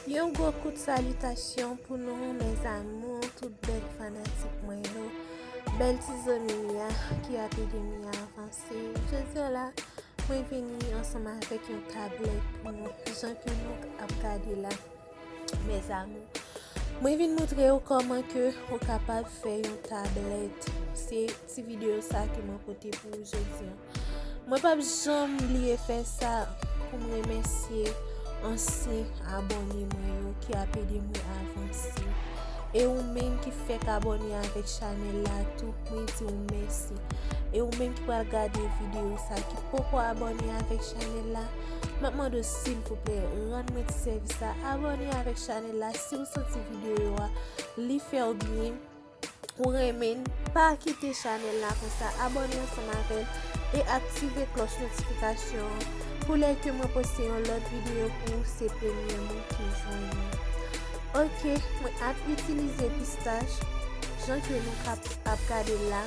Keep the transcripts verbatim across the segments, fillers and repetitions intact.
Yon gwo kout salitasyon pou nou, mes amours, tout bèl fanatik mwen yo, bèl ti zanmi m ya ki ap ede m ya avanse. Jodi a la, mwen vini ansanm avèk yon tablèt pou nou, jan ke nou ap gade la, mes amours. Mwen vin montre w kòman ke ou kapab fè yon tablèt. Se ti videyo sa ke mwen pote pou ou jodi a. Mwen p ap janm bliye fè sa pou m remèsye ansyen abòne mwen yo ki ap ede mwen avanse. E ou menm ki fèk abòne avèk chanèl la tou, mwen di w mèsi. E ou menm ki pral gade videyo sa, ki poko abòne avèk chanèl la, m ap mande w silvouplè, rann mwen ti sèvis la, abòne avèk chanèl la si w santi videyo a, li fè w byen, ou renmen l, pa kite chanèl la konsa, abòne ansanm avè l e aktive klòch notifikasyon an pou lè ke mwen poste yon lòt videyo pou ou, se premye moun ki jwenn li. Ok, mwen ap itilize pistach, jan ke nou kap, ap gade la.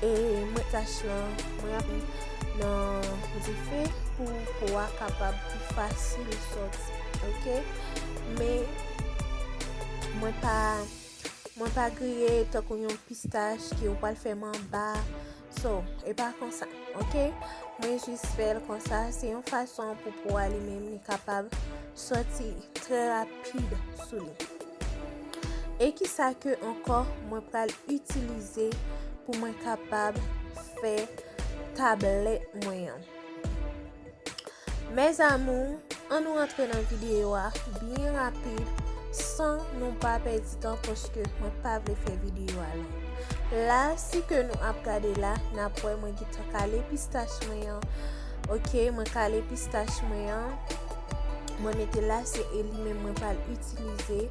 E mwen tach lan, mwen ap nan dife pou po a kapab pi fasil sòti, ok? Men mwen pa, mwen pa griye tankou yon pistach ke ou pral fè manba. So, e pa konsa, ok? Mwen jis fè l konsa, se yon fason pou po a li menm li kapab sòti trè rapid sou li. E kisa ke ankò mwen pral itilize pou mwen kapab fè tablèt mwen an? Mes amours, ann nou rantre nan videyo a byen rapid, san nou pa pèdi tan, paske mwen pa vle fè videyo a long. La, si ke nou ap gade la, n ap wè mwen gentan kale pistach mwen an. Ok, mwen kale pistach mwen an. Mwen mete la, se e li menm mwen pral itilize.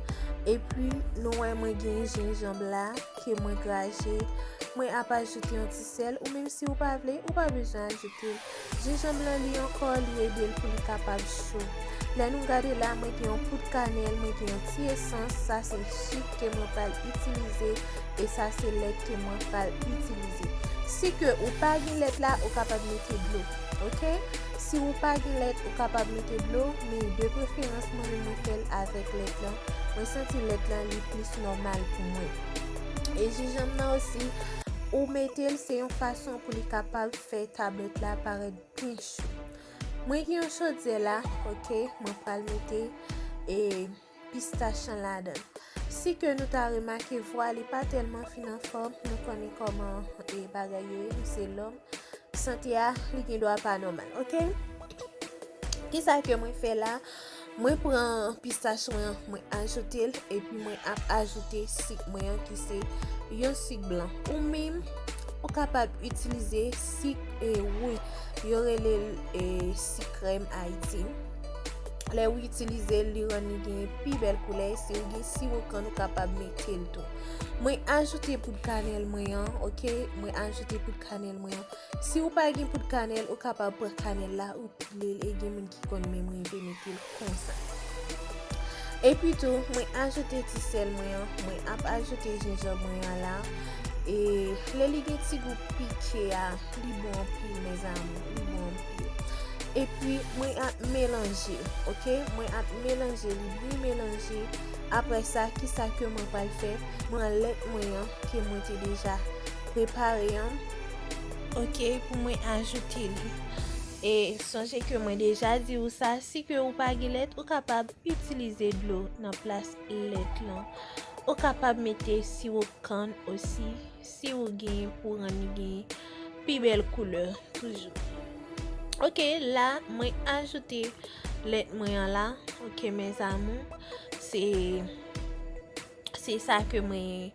Epi, nou wè mwen gen jenjanm la ke mwen graje. Mwen ap ajoute yon ti sèl, ou menm si ou pa vle, ou pa bezwen ajoute l. Jenjanm lan, li ankò, li ede l pou li kapab cho. Lè nou gade la, mwen gen yon poud kanèl, mwen gen yon ti esans, sa se sik ke mwen pral itilize, e sa se lèt ke mwen pral itilize. Si ke ou pa gen lèt la, ou kapab mete dlo, ok? Si ou pa gen lèt, ou kapab mete dlo, men de preferans, mwen menm mwen fè l avèk lèt lan. Mwen santi lèt lan, li plis nòmal pou mwen. E jenjanm nan osi, ou mete l, se yon fason pou li kapab fè tablèt la parèt byen cho. Mwen gen yon chodyè la, ok, mwen pral mete, e, pistach lan ladan l. Si ke nou ta remake vwa li pa tèlman fin anfòm, nou konnen kòman, e, bagay yo ye, m se lòm. Sante a, li gen dwa pa nòmal, ok? Kisa ke mwen fè la? Mwen pran pistach mwen an, mwen ajoute l, epi mwen ap ajoute sik mwen an ki se yon sik blan. Ou menm, ou kapab itilize sik, e, wouj, yo rele l, e, sik krèm Ayiti. Lè ou itilize l, li rann li gen pi bèl koulè. Si ou gen siwo kann, ou kapab mete l tou. Mwen ajoute poud kanèl mwen an, ok? Mwen ajoute poud kanèl mwen an. Si ou pa gen poud kanèl, ou kapab pran kanèl la, ou pile l, e gen moun ki konn menm rive mete l konsa. Epi tou, mwen ajoute ti sèl mwen an, mwen ap ajoute jenjanm mwen an la. E lè li gen ti gou pike a, li bon anpil, mes amours, li bon anpil. Epi, mwen ap melanje, ok? Mwen ap melanje li, byen melanje. Apre sa, kisa ke mwen pral fè? Mwen pran lèt mwen an, ke mwen te deja prepare an, ok, pou mwen ajoute li. E sonje ke mwen deja di ou sa, si ke ou pa gen lèt, ou kapab itilize dlo nan plas lèt lan. Ou kapab mete siwo kann osi, si ou gen, pou rann li gen pi bèl koulè toujou. Ok, la, mwen ajoute lèt mwen an la. Ok, mes amours, se, se sa ke mwen,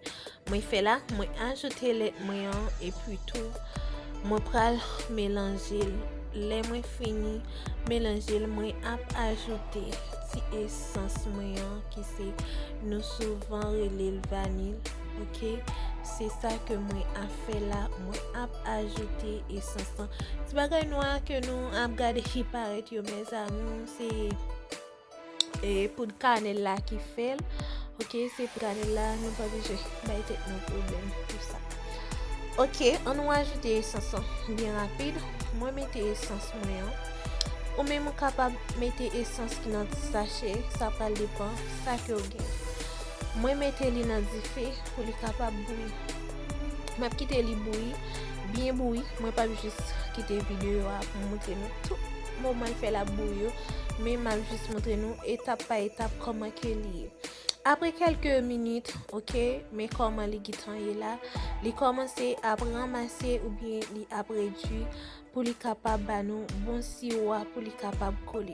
mwen fè la. Mwen ajoute lèt mwen an, epi tou, mwen pral melanje l. Lè mwen fini melanje l, mwen ap ajoute ti esans mwen an, ki se, nou souvan rele l vanil, ok? Se sa ke mwen ap fè la, mwen ap ajoute esans lan. Ti bagay nwa ke nou ap gade ki parèt yo, mes amours, se, e, poud kanèl la ki fè l. Ok, se poud kanèl la, nou pa bezwen bay tèt nou pwoblèm pou sa. Ok, ann nou ajoute esans lan byen rapid. Mwen mete esans mwen an. Ou menm ou kapab mete esans ki nan ti sachè, sa pral depann sa ke w gen. Mwen mete li nan dife pou li kapab bouyi. M ap kite li bouyi, byen bouyi. Mwen p ap jis kite videyo a pou m montre nou tout moman l fè l ap bouyi yo, men m ap jis montre nou etap pa etap kòman ke li ye. Apre kèlke minit, oke, men kòman li gentan ye la. Li kòmanse ap ranmase oubyen li ap redui pou li kapab ba nou bon siwo a pou li kapab kole.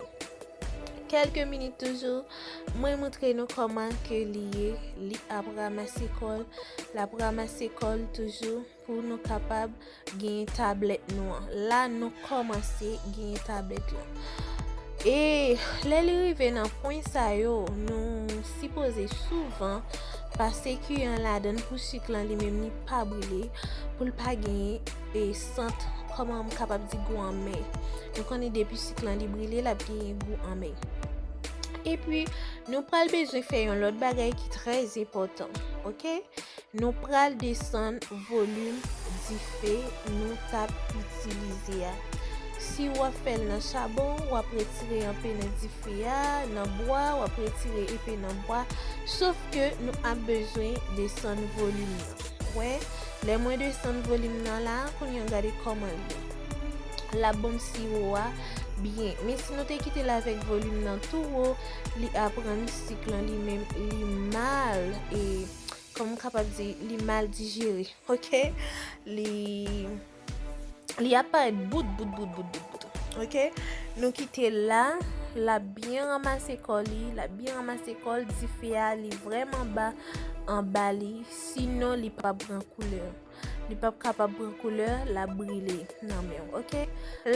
Kèlke minit toujou, mwen montre nou kòman ke li ye. Li ap ranmase kò l, l ap ranmase kò l toujou pou nou kapab genyen tablèt nou an. La, nou kòmanse genyen tablèt la. E lè li rive nan pwen sa yo, nou sipoze souvan pase kuyi an ladan l pou sik lan li menm li pa brile, pou l pa genyen e sant, kòman m kapab di, gou anmè. Nou konnen depi sik lan li brile, l ap genyen gou anmè. Epi, nou pral bezwen fè yon lòt bagay ki trè enpòtan, oke? Nou pral desann volim dife nou t ap itilize a. Si w ap fè l nan chabon, w ap retire enpe nan dife a, nan bwa, w ap retire enpe nan bwa. Sof ke nou ap bezwen desann volim nan. Wè, lè mwen desann volim nan la, kounye a gade kòman l ye. L ap ban m siwo a byen. Men si nou te kite l avèk volim nan tou wo, li ap rann sik lan li menm li mal, e kòman m kapab di, li mal dijere, oke? Li, li ap parèt bout, bout, bout, bout, bout, bout, oke? Nou kite l la, l ap byen ranmase kò li, l ap byen ranmase kò l, dife a, li vrèman ba anba li, sinon li p ap pran koulè. Li p ap kapab pran koulè, l ap brile nan men w, oke?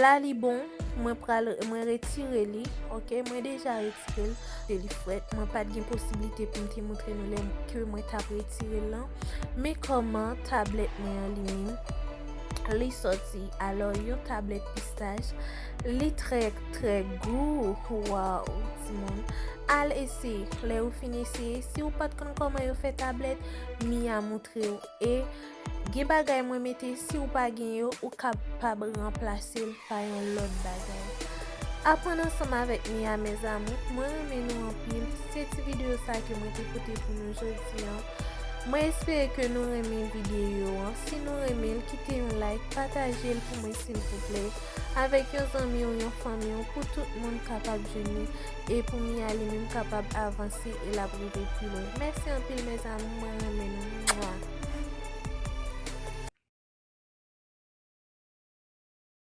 La li bon, mwen pral, mwen retire li, oke? Mwen deja retire l, te li frèt, mwen pa t gen posiblite pou m te montre nou lè ke mwen t ap retire l lan. Men kòman tablèt mwen an li menm, li sòti. Alò, yon tablèt pistach, li trè, trè gou. Waw, timoun. Al eseye. Lè ou fin eseye, si ou pa t konn kòman yo fè tablèt, Mia montre w. E gen bagay mwen mete, si ou pa gen yo, ou kapab ranplase l pa yon lòt bagay. Aprann ansanm avèk Mia, mes amours, mwen renmen nou anpil. Se ti videyo sa ke mwen te pote pou nou jodi an. Mwen espere ke nou renmen videyo an. Si nou renmen l, kite yon like, pataje l pou mwen silvouplè, avèk yon zanmi w, yon fanmi w, pou tout moun kapab jwenn li, e pou Mia li menm kapab avanse e l ap rive pi lwen. Mèsi anpil, mes amours, mwen renmen nou. Mwa.